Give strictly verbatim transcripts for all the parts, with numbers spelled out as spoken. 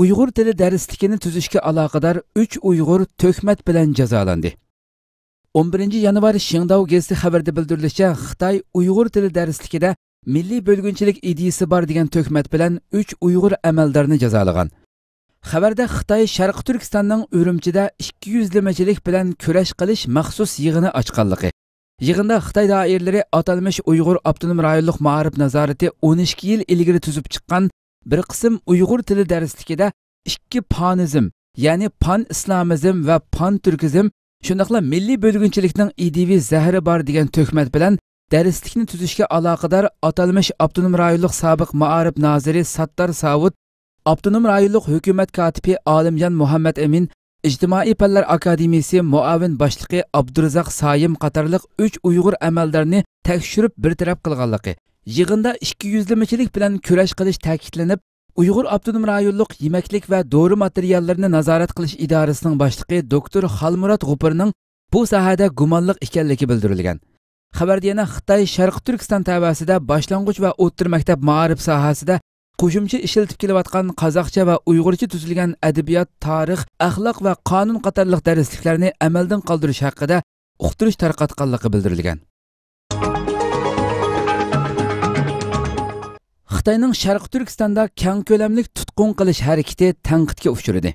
ئۇيغۇر تىلى دەرسلىكىنى تۈزۈشكە ئالاقىدار ئۈچ ئۇيغۇر تۆھمەت بىلەن جازالاندى. ئون بىرىنچى يانۋار شىڭداۋ گېزىتى خەۋىرىدە بىلدۈرۈلۈشىچە، خىتاي ئۇيغۇر تىلى دەرسلىكىدە مىللىي بۆلگۈنچىلىك ئىدىيىسى بار دېگەن تۆھمەت بىلەن ئۈچ ئۇيغۇر ئەمەلدارنى جازالىغان. خەۋەردە خىتاي شەرقىي تۈركىستاننىڭ ئۈرۈمچىدە ئىككى يۈزلىمىچىلىك بىلەن كۈرەش قىلىش مەخسۇس يىغىنى ئاچقانلىقى، يىغىندا خىتاي دائىرىلىرى ئاتالمىش ئۇيغۇر ئاپتونوم رايونلۇق مائارىپ نازارىتى ئون ئىككى يىل ئىلگىرى تۈزۈپ چىققان بىر قىسىم ئۇيغۇر تىلى دەرسلىكىدە ئىككى پانىزم، يەنى پان ئىسلامىزم ۋە پان تۈركىزم، شۇنداقلا مىللىي بۆلگۈنچىلىكنىڭ ئىدىيىۋى زەھىرى بار دېگەن تۆھمەت بىلەن دەرسلىكنى تۈزۈشكە ئالاقىدار ئاتالمىش ئاپتونوم رايونلۇق سابىق مائارىپ نازىرى ساتتار ساۋۇت، ئاپتونوم رايونلۇق ھۆكۈمەت كاتىپى ئالىمجان مۇھەممەت ئەمىن، ئىجتىمائىي پەنلەر ئاكادېمىيىسى مۇئاۋىن باشلىقى ئابدۇرزاق سايىم قاتارلىق ئۈچ ئۇيغۇر ئەمەلدارنى تەكشۈرۈپ بىر تەرەپ قىلغانلىقى، يىغىندا ئىككى يۈزلىمىچىلىك بىلەن كۈرەش قىلىش تەكىتلىنىپ، ئۇيغۇر ئاپتونوم رايونلۇق يېمەكلىك ۋە دورا ماتېرىياللىرىنى نازارەت قىلىش ئىدارىسىنىڭ باشلىقى دوكتور خالمۇرات غوپۇرنىڭ بۇ ساھەدە گۇمانلىق ئىكەنلىكى بىلدۈرۈلگەن. خەۋەردە يەنە خىتاي شەرقىي تۈركىستان تەۋەسىدە باشلانغۇچ ۋە ئوتتۇرا مەكتەپ مائارىپ ساھەسىدە قوشۇمچە ئىشلىتىپ كېلىۋاتقان قازاقچە ۋە ئۇيغۇرچە تۈزۈلگەن ئەدەبىيات، تارىخ، ئەخلاق ۋە قانۇن قاتارلىق دەرسلىكلەرنى ئەمەلدىن قالدۇرۇش ھەققىدە ئۇقتۇرۇش تارقاتقانلىقى بىلدۈرۈلگەن. خىتاينىڭ شەرقىي تۈركىستاندا كەڭ كۆلەملىك تۇتقۇن قىلىش ھەرىكىتى تەنقىدكە ئۇچرىدى.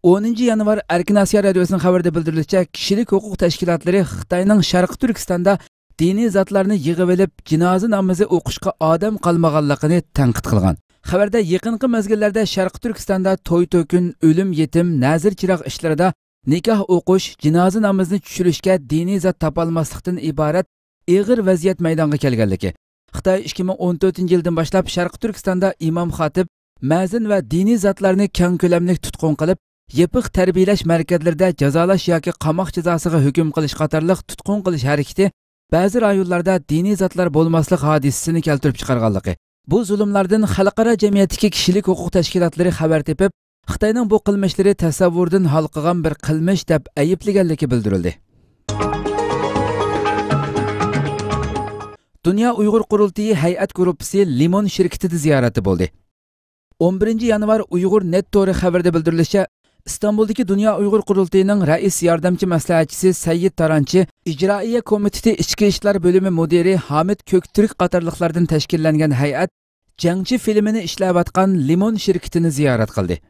ئونىنچى يانۋار ئەركىن ئاسىيا رادىيوسىنىڭ خەۋىرىدە بىلدۈرۈلۈشىچە، كىشىلىك ھوقۇق تەشكىلاتلىرى خىتاينىڭ شەرقىي تۈركىستاندا دىنىي زاتلارنى يىغىۋېلىپ، جىنازا نامىزى ئوقۇشقا ئادەم قالمىغانلىقىنى تەنقىد قىلغان. خەۋەردە يېقىنقى مەزگىللەردە شەرقىي تۈركىستاندا توي-تۆكۈن، ئۆلۈم-يېتىم، نەزىر-چىراغ ئىشلىرىدا نىكاھ ئوقۇش، جىنازا نامىزىنى چۈشۈرۈشكە دىنىي زات تاپالماسلىقتىن ئىبارەت ئېغىر ۋەزىيەت مەيدانغا كەلگەنلىكى، خىتاي ئىككى مىڭ ئون تۆتىنچى يىلدىن باشلاپ شەرقىي تۈركىستاندا ئىمام خاتىپ، مەزىن ۋە دىنىي زاتلارنى كەڭ كۆلەملىك تۇتقۇن قىلىپ، يېپىق تەربىيەلەش مەركەزلىرىدە جازالاش ياكى قاماق جازاسىغا ھۆكۈم قىلىش قاتارلىق تۇتقۇن قىلىش ھەرىكىتى بەزى رايونلاردا دىنىي زاتلار بولماسلىق ھادىسىسىنى كەلتۈرۈپ چىقارغانلىقى، بۇ زۇلۇملاردىن خەلقئارا جەمئىيەتتىكى كىشىلىك ھوقۇق تەشكىلاتلىرى خەۋەر تېپىپ، خىتاينىڭ بۇ قىلمىشلىرى تەسەۋۋۇردىن ھالقىغان بىر قىلمىش دەپ ئەيىبلىگەنلىكى بىلدۈرۈلدى. دۇنيا ئۇيغۇر قۇرۇلتىيى ھەيئەت گۇرۇپپىسى لىمون شىركىتىدە زىيارەتتە بولدى. ئون بىرىنچى يانۋار ئۇيغۇر نېت تورى خەۋىرىدە بىلدۈرۈلۈشىچە، ئىستانبۇلدىكى دۇنيا ئۇيغۇر قۇرۇلتىيىنىڭ رەئىس ياردەمچى مەسلىھەتچىسى سەييىد تارانچى، ئىجرائىيە كومىتېتى ئىچكى ئىشلار بۆلۈمى مۇدىرى ھامىت كۆكتۈرك قاتارلىقلاردىن تەشكىللەنگەن ھەيئەت جەڭچى فىلىمىنى ئىشلەۋاتقان لىمون شىركىتىنى زىيارەت قىلدى.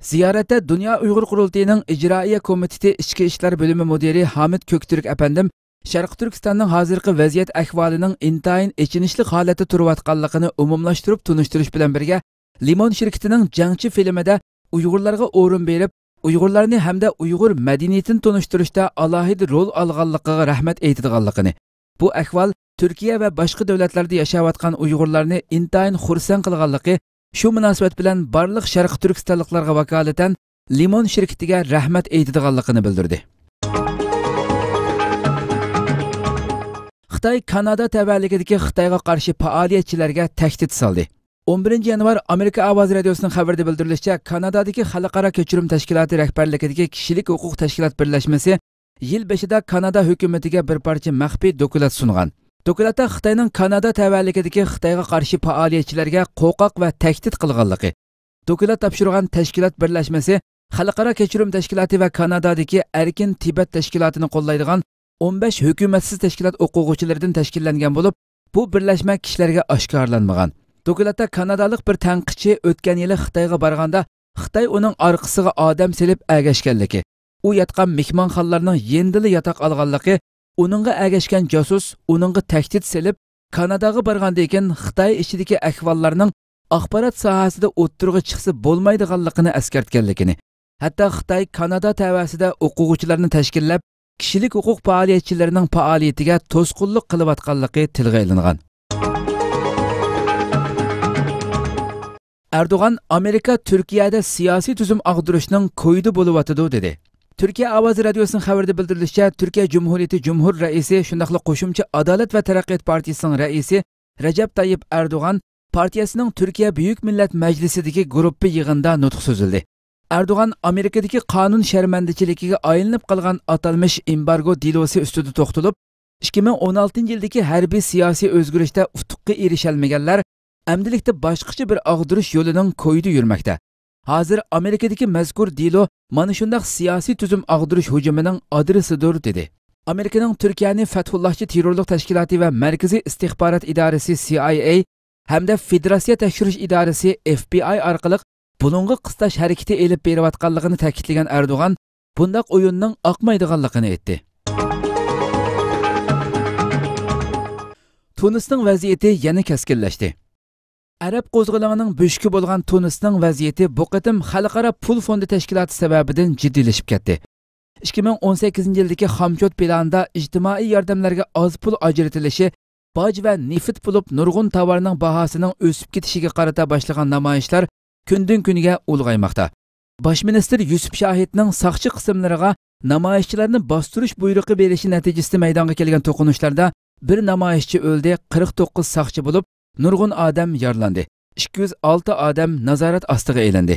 زىيارەتتە دۇنيا ئۇيغۇر قۇرۇلتىيىنىڭ ئىجرائىيە كومىتېتى ئىچكى ئىشلار بۆلۈمى مۇدىرى ھامىت كۆكتۈرك ئەپەندىم شەرقىي تۈركىستاننىڭ ھازىرقى ۋەزىيەت ئەھۋالىنىڭ ئىنتايىن ئېچىنىشلىق ھالەتتە تۇرۇۋاتقانلىقىنى ئومۇملاشتۇرۇپ تونۇشتۇرۇش بىلەن بىرگە، لىمون شىركىتىنىڭ جەڭچى فىلىمىدە ئۇيغۇرلارغا ئورۇن بېرىپ، ئۇيغۇرلارنى ھەمدە ئۇيغۇر مەدەنىيىتىنى تونۇشتۇرۇشتا ئالاھىدە رول ئالغانلىقىغا رەھمەت ئېيتىدىغانلىقىنى، بۇ ئەھۋال تۈركىيە ۋە باشقا دۆلەتلەردە ياشاۋاتقان ئۇيغۇرلارنى ئىنتايىن خۇرسەن قىلغانلىقى، شۇ مۇناسىۋەت بىلەن بارلىق شەرقىي تۈركىستانلىقلارغا ۋاكالىتەن لىمون شىركىتىگە رەھمەت ئېيتىدىغانلىقىنى بىلدۈردى. خىتاي كانادا تەۋەلىكىدىكى خىتايغا قارشى پائالىيەتچىلەرگە تەھدىت سالدى. ئون بىرىنچى يانۋار ئامېرىكا ئاۋازى رادىيوسىنىڭ خەۋىرىدە بىلدۈرۈلۈشىچە، كانادادىكى خەلقئارا كەچۈرۈم تەشكىلاتى رەھبەرلىكىدىكى كىشىلىك ھوقۇق تەشكىلات بىرلەشمىسى يىل بېشىدا كانادا ھۆكۈمىتىگە بىر پارچە مەخپىي دوكلات سۇنغان. دوكلاتتا خىتاينىڭ كانادا تەۋەلىكىدىكى خىتايغا قارشى پائالىيەتچىلەرگە قوقاق ۋە تەھدىت قىلغانلىقى، دوكلات تاپشۇرغان تەشكىلات بىرلەشمىسى خەلقئارا كەچۈرۈم تەشكىلاتى ۋە كانادادىكى ئەركىن تىبەت تەشكىلاتىنى قوللايدىغان ئون بەش ھۆكۈمەتسىز تەشكىلات ئوقۇغۇچىلىرىدىن تەشكىللەنگەن بولۇپ، بۇ بىرلەشمە كىشىلەرگە ئاشكارىلانمىغان. دوكلاتتا كانادالىق بىر تەنقىدچى ئۆتكەن يىلى خىتايغا بارغاندا، خىتاي ئۇنىڭ ئارقىسىغا ئادەم سېلىپ ئەگەشكەنلىكى، ئۇ ياتقان مېھمانخانىلارنىڭ يېنىدىلا ياتاق ئالغانلىقى، ئۇنىڭغا ئەگەشكەن جاسۇس ئۇنىڭغا تەھدىت سېلىپ، كاناداغا بارغاندىن كېيىن خىتاي ئىچىدىكى ئەھۋاللارنىڭ ئاخبارات ساھەسىدە ئوتتۇرىغا چىقسا بولمايدىغانلىقىنى ئەسكەرتكەنلىكىنى، ھەتتا خىتاي كانادا تەۋەسىدە ئوقۇغۇچىلارنى تەشكىللەپ، كىشىلىك ھوقۇق پائالىيەتچىلىرىنىڭ پائالىيىتىگە توسقۇنلۇق قىلىۋاتقانلىقى تىلغا ئېلىنغان. ئەردوغان، ئامېرىكا تۈركىيەدە سىياسىي تۈزۈم ئاغدۇرۇشنىڭ كويىدا بولۇۋاتىدۇ، دېدى. تۈركىيە ئاۋازى رادىيوسىنىڭ خەۋىرىدە بىلدۈرۈلۈشىچە، تۈركىيە جۇمھۇرىيىتى جۇمھۇر رەئىسى، شۇنداقلا قوشۇمچە ئادالەت ۋە تەرەققىيات پارتىيىسىنىڭ رەئىسى رەجەپ تايىپ ئەردوغان پارتىيەسىنىڭ تۈركىيە بۈيۈك مىللەت مەجلىسىدىكى گۇرۇپپا يىغىنىدا نۇتۇق سۆزلىدى. ئەردوغان ئامېرىكىدىكى قانۇن شەرمەندىچىلىكىگە ئايلىنىپ قالغان ئاتالمىش ئېمبارگو دېلوسى ئۈستىدە توختىلىپ، ئىككى مىڭ ئون ئالتىنچى يىلدىكى ھەربىي سىياسىي ئۆزگىرىشتە ئۇتۇققا ئېرىشەلمىگەنلەر ئەمدىلىكتە باشقىچە بىر ئاغدۇرۇش يولىنىڭ كويىدا يۈرمەكتە. ھازىر ئامېرىكىدىكى مەزكۇر دېلو مانا شۇنداق سىياسىي تۈزۈم ئاغدۇرۇش ھۇجۇمىنىڭ ئادرېسىدۇر، دېدى. ئامېرىكىنىڭ تۈركىيەنى فەتھۇللاھچى تېررورلۇق تەشكىلاتى ۋە مەركىزىي ئىستىخبارات ئىدارىسى سى ئاي ئەي ھەمدە فېدېراتسىيە تەكشۈرۈش ئىدارىسى ئېف بى ئاي ئارقىلىق بۇلۇڭغا قىستاش ھەرىكىتى ئېلىپ بېرىۋاتقانلىقىنى تەكىتلىگەن ئەردوغان بۇنداق ئويۇننىڭ ئاقمايدىغانلىقىنى ئېيتتى. تۇنىسنىڭ ۋەزىيىتى يەنە كەسكىنلەشتى. ئەرەب قوزغىلىڭىنىڭ بۆشۈكى بولغان تۇنىسنىڭ ۋەزىيىتى بۇ قېتىم خەلقئارا پۇل فوندى تەشكىلاتى سەۋەبىدىن جىددىيلىشىپ كەتتى. ئىككى مىڭ ئون سەككىزىنچى يىلدىكى خامچوت پىلانىدا ئىجتىمائىي ياردەملەرگە ئاز پۇل ئاجرىتىلىشى باج ۋە نېفىت بولۇپ نۇرغۇن تاۋارنىڭ باھاسىنىڭ ئۆسۈپ كېتىشىگە قارىتا باشلىغان نامايىشلار كۈندىن كۈنگە ئۇلغايماقتا. باش مىنىستىر يۈسۈپ شاھىتنىڭ ساقچى قىسىملىرىغا نامايىشچىلارنى باستۇرۇش بۇيرۇقى بېرىشى نەتىجىسىدە مەيدانغا كەلگەن توقۇنۇشلاردا بىر نامايىشچى ئۆلدى، قىرىق توققۇز ساقچى بولۇپ، نۇرغۇن ئادەم يارىلاندى. ئىككى يۈز ئالتە ئادەم نازارەت ئاستىغا ئېلىندى.